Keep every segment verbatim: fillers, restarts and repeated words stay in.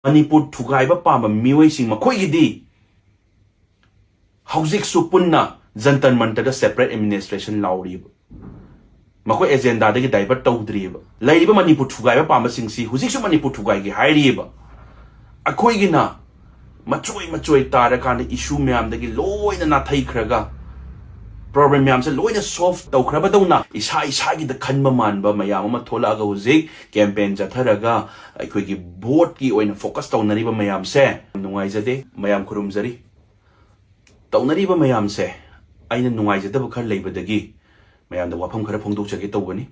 ꯃꯅꯤꯄꯨꯔ ꯊꯨꯒꯥꯏꯕ ꯄꯥꯝꯕ ꯃꯤꯑꯣꯏꯁꯤꯡ ꯃꯈꯣꯏꯒꯤꯗꯤ ꯍꯧꯖꯤꯛꯁꯨ ꯄꯨꯟꯅ ꯖꯟꯇꯔ ꯃꯟꯇꯔꯗ separate administration ꯂꯥꯎꯔꯤꯕ꯫ ꯃꯈꯣꯏ ꯑꯦꯖꯦꯟꯗꯥꯗꯒꯤ divert ꯇꯧꯗ꯭ꯔꯤꯑꯕ꯫ ꯂꯩꯔꯤꯕ ꯃꯅꯤꯄꯨꯔ ꯊꯨꯒꯥꯏꯕ ꯄꯥꯝꯕꯁꯤꯡꯁꯤ ꯍꯧꯖꯤꯛꯁꯨ ꯃꯅꯤꯄꯨꯔ ꯊꯨꯒꯥꯏꯒꯦ ꯍꯥꯏꯔꯤꯑꯕ꯫ ꯑꯩꯈꯣꯏꯒꯤꯅ ꯃꯆꯣꯏ ꯃꯆꯣꯏ ꯇꯥꯔꯀꯥꯟꯗ issue ꯃꯌꯥꯝꯗꯒꯤ ꯂꯣꯏꯅ ꯅꯥꯊꯩꯈ꯭ꯔꯒ, problem ꯃꯌꯥꯝꯁꯦ ꯂꯣꯏꯅ solve ꯇꯧꯈ꯭ꯔꯕꯗꯧꯅ, ꯏꯁꯥ ꯏꯁꯥꯒꯤꯗ ꯈꯟꯕ ꯃꯥꯟꯕ ꯃꯌꯥꯝ ꯑꯃ ꯊꯣꯛꯂꯛꯑꯒ ꯍꯧꯖꯤꯛ campaign ꯆꯠꯊꯔꯒ ꯑꯩꯈꯣꯏꯒꯤ voteꯀꯤ ꯑꯣꯏꯅ focus ꯇꯧꯅꯔꯤꯕ ꯃꯌꯥꯝꯁꯦ ꯅꯨꯡꯉꯥꯏꯖꯗꯦ꯫ ꯃꯌꯥꯝ ꯈꯨꯔꯨꯝꯖꯔꯤ꯫ ꯇꯧꯅꯔꯤꯕ ꯃꯌꯥꯝꯁꯦ ꯑꯩꯅ ꯅꯨꯡꯉꯥꯏꯖꯗꯕ ꯈꯔ ꯂꯩꯕꯗꯒꯤ ꯃꯌꯥꯝꯗ ꯋꯥꯐꯝ ꯈꯔ ꯐꯣꯡꯗꯣꯛꯆꯒꯦ ꯇꯧꯕꯅꯤ꯫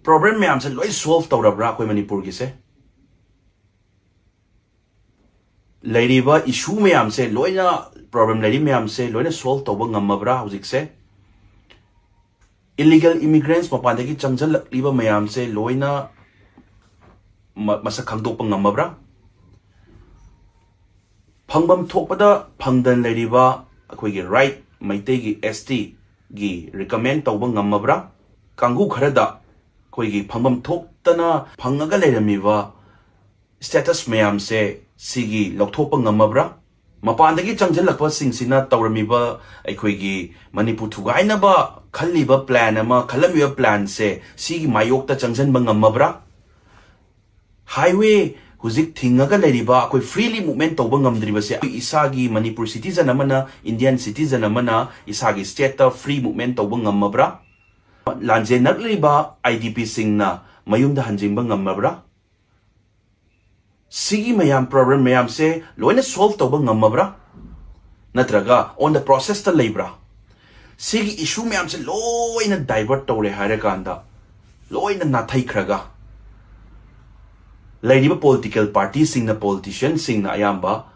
Problem ꯃꯌꯥꯝꯁꯦ ꯂꯣꯏ solve ꯇꯧꯔꯕ꯭ꯔꯥ ꯑꯩꯈꯣꯏ ꯃꯅꯤꯄꯨꯔꯒꯤꯁꯦ? ꯂꯩꯔꯤꯕ issue ꯃꯌꯥꯝꯁꯦ ꯂꯣꯏꯅ, problem ꯂꯩꯔꯤ ꯃꯌꯥꯝꯁꯦ ꯂꯣꯏꯅ solve ꯇꯧꯕ ꯉꯝꯃꯕ꯭ꯔꯥ ꯍꯧꯖꯤꯛꯁꯦ? Illegal immigrants ꯃꯄꯥꯟꯗꯒꯤ ꯆꯪꯁꯤꯜꯂꯛꯂꯤꯕ ꯃꯌꯥꯝꯁꯦ ꯂꯣꯏꯅ ꯃ-, ꯃꯁꯛ ꯈꯪꯗꯣꯛꯄ ꯉꯝꯃꯕ꯭ꯔꯥ? ꯐꯪꯐꯝ ꯊꯣꯛꯄꯗ ꯐꯪꯗꯅ ꯂꯩꯔꯤꯕ ꯑꯩꯈꯣꯏꯒꯤ right, ꯃꯩꯇꯩꯒꯤ STꯒꯤ recommend ꯇꯧꯕ ꯉꯝꯃꯕ꯭ꯔꯥ? ꯀꯥꯡꯕꯨ ꯈꯔꯗ ꯑꯩꯈꯣꯏꯒꯤ ꯐꯪꯐꯝ ꯊꯣꯛꯇꯅ ꯐꯪꯉꯒ ꯂꯩꯔꯝꯃꯤꯕ status ꯃꯌꯥꯝꯁꯦ ꯁꯤꯒꯤ ꯂꯧꯊꯣꯛꯄ ꯉꯝꯃꯕ꯭ꯔꯥ? ꯃꯄꯥꯟꯗꯒꯤ ꯆꯪꯁꯤꯜꯂꯛꯄꯁꯤꯡꯁꯤꯅ ꯇꯧꯔꯝꯃꯤꯕ, ꯑꯩꯈꯣꯏꯒꯤ ꯃꯅꯤꯄꯨꯔ ꯊꯨꯒꯥꯏꯅꯕ ꯈꯜꯂꯤꯕ plan ꯑꯃ, ꯈꯜꯂꯝꯃꯤꯕ planꯁꯦ ꯁꯤꯒꯤ ꯃꯥꯌꯣꯛꯇ ꯆꯪꯁꯤꯟꯕ ꯉꯝꯃꯕ꯭ꯔꯥ? Highway ꯍꯧꯖꯤꯛ ꯊꯤꯡꯉꯒ ꯂꯩꯔꯤꯕ, ꯑꯩꯈꯣꯏ freely movement ꯇꯧꯕ ꯉꯝꯗ꯭ꯔꯤꯕꯁꯦ, ꯑꯩꯈꯣꯏ ꯏꯁꯥꯒꯤ ꯃꯅꯤꯄꯨꯔ citizen ꯑꯃꯅ, Indian citizen ꯑꯃꯅ ꯏꯁꯥꯒꯤ stateꯇ free movement ꯇꯧꯕ ꯉꯝꯃꯕ꯭ꯔꯥ? ꯂꯥꯟꯖꯦꯟꯅꯔꯛꯂꯤꯕ IDPꯁꯤꯡꯅ ꯃꯌꯨꯝꯗ ꯍꯟꯖꯤꯟꯕ ꯉꯝꯃꯕ꯭ꯔꯥ? ꯁꯤꯒꯤ ꯃꯌꯥꯝ, problem ꯃꯌꯥꯝꯁꯦ ꯂꯣꯏꯅ solve ꯇꯧꯕ ꯉꯝꯃꯕ꯭ꯔꯥ? ꯅꯠꯇ꯭ꯔꯒ on the processꯇ ꯂꯩꯕ꯭ꯔꯥ? ꯁꯤꯒꯤ issue ꯃꯌꯥꯝꯁꯦ ꯂꯣꯏꯅ divert ꯇꯧꯔꯦ ꯍꯥꯏꯔꯀꯥꯟꯗ, ꯂꯣꯏꯅ ꯅꯥꯊꯩꯈ꯭ꯔꯒ, ꯂꯩꯔꯤꯕ political partyꯁꯤꯡꯅ, politicianꯁꯤꯡꯅ ꯑꯌꯥꯝꯕ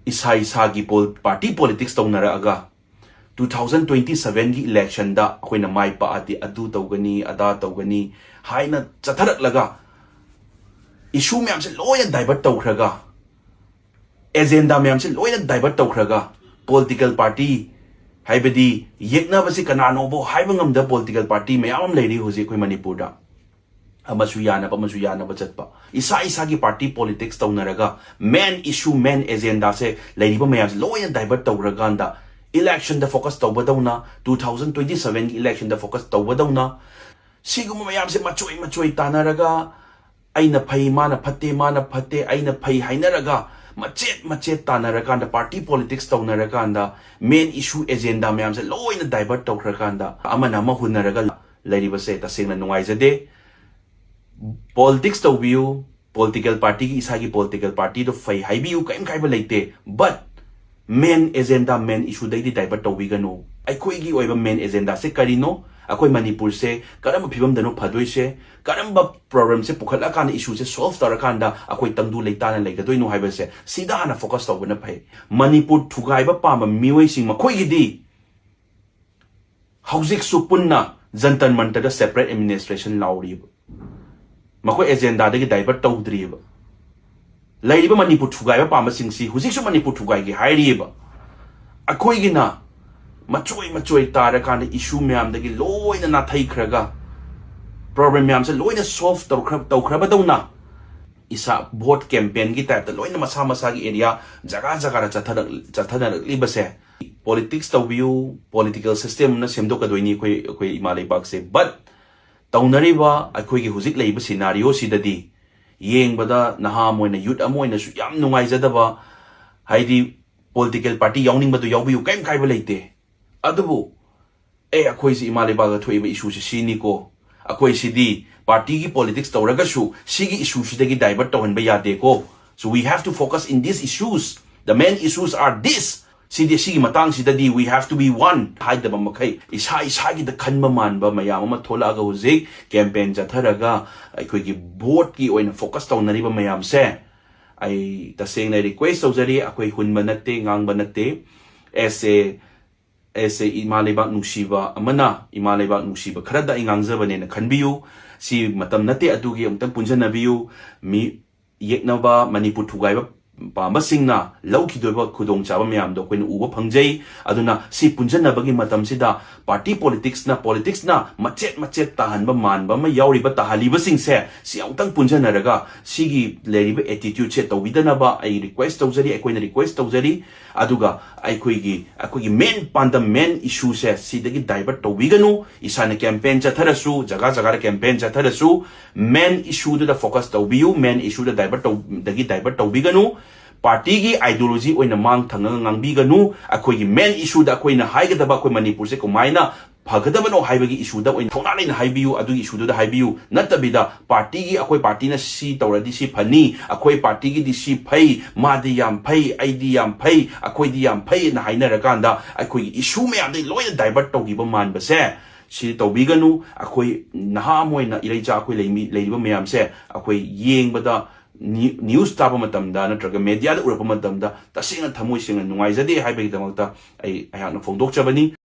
ꯏꯁꯥ ꯏꯁꯥꯒꯤ ꯄꯣꯜ-, party politics ꯇꯧꯅꯔꯛꯑꯒ, two thousand twenty sevenꯒꯤ electionꯗ ꯑꯩꯈꯣꯏꯅ ꯃꯥꯏ ꯄꯥꯛꯑꯗꯤ ꯑꯗꯨ ꯇꯧꯒꯅꯤ, ꯑꯗꯥ ꯇꯧꯒꯅꯤ ꯍꯥꯏꯅ ꯆꯠꯊꯔꯛꯂꯒ, issue ꯃꯌꯥꯝꯁꯦ ꯂꯣꯏꯅ divert ꯇꯧꯈ꯭ꯔꯒ, agenda ꯃꯌꯥꯝꯁꯦ ꯂꯣꯏꯅ divert ꯇꯧꯈ꯭ꯔꯒ, political party, ꯍꯥꯏꯕꯗꯤ ꯌꯦꯛꯅꯕꯁꯤ ꯀꯅꯥꯅꯣꯕꯣ ꯍꯥꯏꯕ ꯉꯝꯗꯕ political party ꯃꯌꯥꯝ ꯑꯃ ꯂꯩꯔꯤ ꯍꯧꯖꯤꯛ ꯑꯩꯈꯣꯏ ꯃꯅꯤꯄꯨꯔꯗ꯫ ꯑꯃꯁꯨ ꯌꯥꯅꯕ, ꯑꯃꯁꯨ ꯌꯥꯅꯕ ꯆꯠꯄ, ꯏꯁꯥ ꯏꯁꯥꯒꯤ party politics ꯇꯧꯅꯔꯒ main issue, main agendaꯁꯦ ꯂꯩꯔꯤꯕ ꯃꯌꯥꯝꯁꯦ ꯂꯣꯏꯅ divert ꯇꯧꯈ꯭ꯔꯀꯥꯟꯗ electionꯗ focus ꯇꯧꯕꯗꯧꯅ, two thousand twenty sevenꯒꯤ electionꯗ focus ꯇꯧꯕꯗꯧꯅ, ꯁꯤꯒꯨꯝꯕ ꯃꯌꯥꯝꯁꯦ ꯃꯆꯣꯏ ꯃꯆꯣꯏ ꯇꯥꯟꯅꯔꯒ ꯑꯩꯅ ꯐꯩ, ꯃꯥꯅ ꯐꯠꯇꯦ, ꯃꯥꯅ ꯐꯠꯇꯦ, ꯑꯩꯅ ꯐꯩ ꯍꯥꯏꯅꯔꯒ ꯃꯆꯦꯠ ꯃꯆꯦꯠ ꯇꯥꯟꯅꯔꯀꯥꯟꯗ, party politics ꯇꯧꯅꯔꯀꯥꯟꯗ, main issue agenda ꯃꯌꯥꯝꯁꯦ ꯂꯣꯏꯅ divert ꯇꯧꯈ꯭ꯔꯀꯥꯟꯗ ꯑꯃꯅ ꯑꯃ ꯍꯨꯟꯅꯔꯒ ꯂꯩꯔꯤꯕꯁꯦ ꯇꯁꯦꯡꯅ ꯅꯨꯡꯉꯥꯏꯖꯗꯦ꯫ Politics ꯇꯧꯕꯤꯌꯨ, political partyꯒꯤ, ꯏꯁꯥꯒꯤ political partyꯗꯣ ꯐꯩ ꯍꯥꯏꯕꯤꯌꯨ, ꯀꯔꯤꯝ ꯀꯥꯏꯕ ꯂꯩꯇꯦ꯫ But main agenda, main issueꯗꯩꯗꯤ divert ꯇꯧꯕꯤꯒꯅꯨ꯫ ꯑꯩꯈꯣꯏꯒꯤ ꯑꯣꯏꯕ main agendaꯁꯦ ꯀꯔꯤꯅꯣ? ꯑꯩꯈꯣꯏ ꯃꯅꯤꯄꯨꯔꯁꯦ ꯀꯔꯝꯕ ꯐꯤꯕꯝꯗꯅꯣ ꯐꯗꯣꯏꯁꯦ? ꯀꯔꯝꯕ problemꯁꯦ ꯄꯨꯈꯠꯂꯀꯥꯟꯗ, issueꯁꯦ solve ꯇꯧꯔꯀꯥꯟꯗ ꯑꯩꯈꯣꯏ ꯇꯪꯗꯨ ꯂꯩꯇꯥꯅ ꯂꯩꯒꯗꯣꯏꯅꯣ ꯍꯥꯏꯕꯁꯦ ꯁꯤꯗ ꯍꯥꯟꯅ focus ꯇꯧꯕꯅ ꯐꯩ꯫ ꯃꯅꯤꯄꯨꯔ ꯊꯨꯒꯥꯏꯕ ꯄꯥꯝꯕ ꯃꯤꯑꯣꯏꯁꯤꯡ ꯃꯈꯣꯏꯒꯤꯗꯤ ꯍꯧꯖꯤꯛꯁꯨ ꯄꯨꯟꯅ ꯖꯟꯇꯔ ꯃꯟꯇꯔꯗ separate administration ꯂꯥꯎꯔꯤꯕ꯫ ꯃꯈꯣꯏ agendaꯗꯒꯤ divert ꯇꯧꯗ꯭ꯔꯤꯕ꯫ ꯂꯩꯔꯤꯕ ꯃꯅꯤꯄꯨꯔ ꯊꯨꯒꯥꯏꯕ ꯄꯥꯝꯕꯁꯤꯡꯁꯤ ꯍꯧꯖꯤꯛꯁꯨ ꯃꯅꯤꯄꯨꯔ ꯊꯨꯒꯥꯏꯒꯦ ꯍꯥꯏꯔꯤꯕ꯫ ꯑꯩꯈꯣꯏꯒꯤꯅ ꯃꯆꯣꯏ ꯃꯆꯣꯏ ꯇꯥꯔꯀꯥꯟꯗ issue ꯃꯌꯥꯝꯗꯒꯤ ꯂꯣꯏꯅ ꯅꯥꯊꯩꯈ꯭ꯔꯒ, problem ꯃꯌꯥꯝꯁꯦ ꯂꯣꯏꯅ solve ꯇꯧꯈ꯭ꯔ-, ꯇꯧꯈ꯭ꯔꯕꯗꯧꯅ, ꯏꯁꯥ vote campaignꯒꯤ typeꯇ ꯂꯣꯏꯅ ꯃꯁꯥ ꯃꯁꯥꯒꯤ area, ꯖꯒꯥ ꯖꯒꯥꯗ ꯆꯠꯊꯔꯛ-, ꯆꯠꯊꯅꯔꯛꯂꯤꯕꯁꯦ꯫ Politics ꯇꯧꯕꯤꯌꯨ, political system ꯑꯃ ꯁꯦꯝꯗꯣꯛꯀꯗꯣꯏꯅꯤ ꯑꯩꯈꯣꯏ, ꯑꯩꯈꯣꯏ ꯏꯃꯥ ꯂꯩꯕꯥꯛꯁꯦ꯫ But ꯇꯧꯅꯔꯤꯕ ꯑꯩꯈꯣꯏꯒꯤ ꯍꯧꯖꯤꯛ ꯂꯩꯔꯤꯕ scenarioꯁꯤꯗꯗꯤ ꯌꯦꯡꯕꯗ ꯅꯍꯥ ꯑꯃ ꯑꯣꯏꯅ, youth ꯑꯃ ꯑꯣꯏꯅꯁꯨ ꯌꯥꯝ ꯅꯨꯡꯉꯥꯏꯖꯗꯕ, ꯍꯥꯏꯗꯤ political party ꯌꯥꯎꯅꯤꯡꯕꯗꯨ ꯌꯥꯎꯕꯤꯌꯨ, ꯀꯔꯤꯝ ꯀꯥꯏꯕ ꯂꯩꯇꯦ꯫ ꯑꯗꯨꯕꯨ ꯑꯦ, ꯑꯩꯈꯣꯏꯁꯤ ꯏꯃꯥ ꯂꯩꯕꯥꯛꯇ ꯊꯣꯛꯏꯕ issueꯁꯤ ꯁꯤꯅꯤꯀꯣ, ꯑꯩꯈꯣꯏ ꯁꯤꯗꯤ partyꯒꯤ politics ꯇꯧꯔꯒꯁꯨ ꯁꯤꯒꯤ issueꯁꯤꯗꯒꯤ divert ꯇꯧꯍꯟꯕ ꯌꯥꯗꯦꯀꯣ, so we have to focus in these issues, the main issues are this, ꯁꯤꯗꯤ, ꯁꯤꯒꯤ ꯃꯇꯥꯡꯁꯤꯗꯗꯤ we have to be one ꯍꯥꯏꯗꯕ ꯃꯈꯩ, ꯏꯁꯥ ꯏꯁꯥꯒꯤꯗ ꯈꯟꯕ ꯃꯥꯟꯕ ꯃꯌꯥꯝ ꯑꯃ ꯊꯣꯛꯂꯛꯑꯒ ꯍꯧꯖꯤꯛ campaign ꯆꯠꯊꯔꯒ ꯑꯩꯈꯣꯏꯒꯤ voteꯀꯤ ꯑꯣꯏꯅ focus ꯇꯧꯅꯔꯤꯕ ꯃꯌꯥꯝꯁꯦ, ꯑꯩ ꯇꯁꯦꯡꯅ request ꯇꯧꯖꯔꯤ꯫ ꯑꯩꯈꯣꯏ ꯍꯨꯟꯕ ꯅꯠꯇꯦ, ꯉꯥꯡꯕ ꯅꯠꯇꯦ꯫ As a, as a ꯏꯃꯥ ꯂꯩꯕꯥꯛ ꯅꯨꯡꯁꯤꯕ ꯑꯃꯅ, ꯏꯃꯥ ꯂꯩꯕꯥꯛ ꯅꯨꯡꯁꯤꯕ ꯈꯔꯗ ꯑꯩ ꯉꯥꯡꯖꯕꯅꯦꯅ ꯈꯟꯕꯤꯌꯨ꯫ ꯁꯤ ꯃꯇꯝ ꯅꯠꯇꯦ ꯑꯗꯨꯒꯤ꯫ ꯑꯃꯨꯛꯇꯪ ꯄꯨꯟꯁꯤꯟꯅꯕꯤꯌꯨ꯫ ꯃꯤ ꯌꯦꯛꯅꯕ, ꯃꯅꯤꯄꯨꯔ ꯊꯨꯒꯥꯏꯕ ꯄꯥꯝꯕꯁꯤꯡꯅ ꯂꯧꯈꯤꯗꯣꯏꯕ ꯈꯨꯗꯣꯡꯆꯥꯕ ꯃꯌꯥꯝꯗꯣ ꯑꯩꯈꯣꯏꯅ ꯎꯕ ꯐꯪꯖꯩ꯫ ꯑꯗꯨꯅ ꯁꯤ ꯄꯨꯟꯁꯤꯟꯅꯕꯒꯤ ꯃꯇꯝꯁꯤꯗ party politicsꯅ, politicsꯅ ꯃꯆꯦꯠ ꯃꯆꯦꯠ ꯇꯥꯍꯟꯕ ꯃꯥꯟꯕ ꯑꯃ ꯌꯥꯎꯔꯤꯕ ꯇꯥꯍꯜꯂꯤꯕꯁꯤꯡꯁꯦ, ꯁꯤ ꯑꯃꯨꯛꯇꯪ ꯄꯨꯟꯁꯤꯟꯅꯔꯒ ꯁꯤꯒꯤ ꯂꯩꯔꯤꯕ attitudeꯁꯦ ꯇꯧꯕꯤꯗꯅꯕ ꯑꯩ request ꯇꯧꯖꯔꯤ, ꯑꯩꯈꯣꯏꯅ request ꯇꯧꯖꯔꯤ꯫ ꯑꯗꯨꯒ ꯑꯩꯈꯣꯏꯒꯤ, ꯑꯩꯈꯣꯏꯒꯤ main ꯄꯥꯟꯗꯝ, main issueꯁꯦ ꯁꯤꯗꯒꯤ divert ꯇꯧꯕꯤꯒꯅꯨ꯫ ꯏꯁꯥꯅ campaign ꯆꯠꯊꯔꯁꯨ, ꯖꯒꯥ ꯖꯒꯥꯗ campaign ꯆꯠꯊꯔꯁꯨ, main issueꯗꯨꯗ focus ꯇꯧꯕꯤꯌꯨ, main issueꯗꯒꯤ divert ꯇꯧ-, divert ꯇꯧꯕꯤꯒꯅꯨ꯫ Partyꯒꯤ ideology ꯑꯣꯏꯅ ꯃꯥꯡ ꯊꯪꯉꯒ ꯉꯥꯡꯕꯤꯒꯅꯨ꯫ ꯑꯩꯈꯣꯏꯒꯤ main issueꯗ ꯑꯩꯈꯣꯏꯅ ꯍꯥꯏꯒꯗꯕ, ꯑꯩꯈꯣꯏ ꯃꯅꯤꯄꯨꯔꯁꯦ ꯀꯃꯥꯏꯅ ꯐꯒꯗꯕꯅꯣ ꯍꯥꯏꯕꯒꯤ issueꯗ ꯑꯣꯏꯅ ꯊꯧꯅꯥ ꯂꯩꯅ ꯍꯥꯏꯕꯤꯌꯨ, ꯑꯗꯨꯒꯤ issueꯗꯨꯗ ꯍꯥꯏꯕꯤꯌꯨ꯫ ꯅꯠꯇꯕꯤꯗ partyꯒꯤ, ꯑꯩꯈꯣꯏ partyꯅ ꯁꯤ ꯇꯧꯔꯗꯤ ꯁꯤ ꯐꯅꯤ, ꯑꯩꯈꯣꯏ partyꯒꯤꯗꯤ ꯁꯤ ꯐꯩ, ꯃꯥꯗꯤ ꯌꯥꯝ ꯐꯩ, ꯑꯩꯗꯤ ꯌꯥꯝ ꯐꯩ, ꯑꯩꯈꯣꯏꯗꯤ ꯌꯥꯝ ꯐꯩꯅ ꯍꯥꯏꯅꯔꯀꯥꯟꯗ ꯑꯩꯈꯣꯏꯒꯤ issue ꯃꯌꯥꯝꯗꯒꯤ ꯂꯣꯏꯅ divert ꯇꯧꯈꯤꯕ ꯃꯥꯟꯕꯁꯦ ꯁꯤ ꯇꯧꯕꯤꯒꯅꯨ꯫ ꯑꯩꯈꯣꯏ ꯅꯍꯥ ꯑꯃ ꯑꯣꯏꯅ ꯏꯔꯩꯆꯥ ꯑꯩꯈꯣꯏ ꯂꯩꯃꯤ-, ꯂꯩꯔꯤꯕ ꯃꯌꯥꯝꯁꯦ ꯑꯩꯈꯣꯏ ꯌꯦꯡꯕꯗ, ꯅ꯭ꯌꯨ-, news ꯇꯥꯕ ꯃꯇꯝꯗ ꯅꯠꯇ꯭ꯔꯒ mediaꯗ ꯎꯔꯛꯄ ꯃꯇꯝꯗ ꯇꯁꯦꯡꯅ ꯊꯃꯣꯏ ꯁꯦꯡꯅ ꯅꯨꯡꯉꯥꯏꯖꯗꯦ ꯍꯥꯏꯕꯒꯤꯗꯃꯛꯇ ꯑꯩ ꯑꯩꯍꯥꯛꯅ ꯐꯣꯡꯗꯣꯛꯆꯕꯅꯤ꯫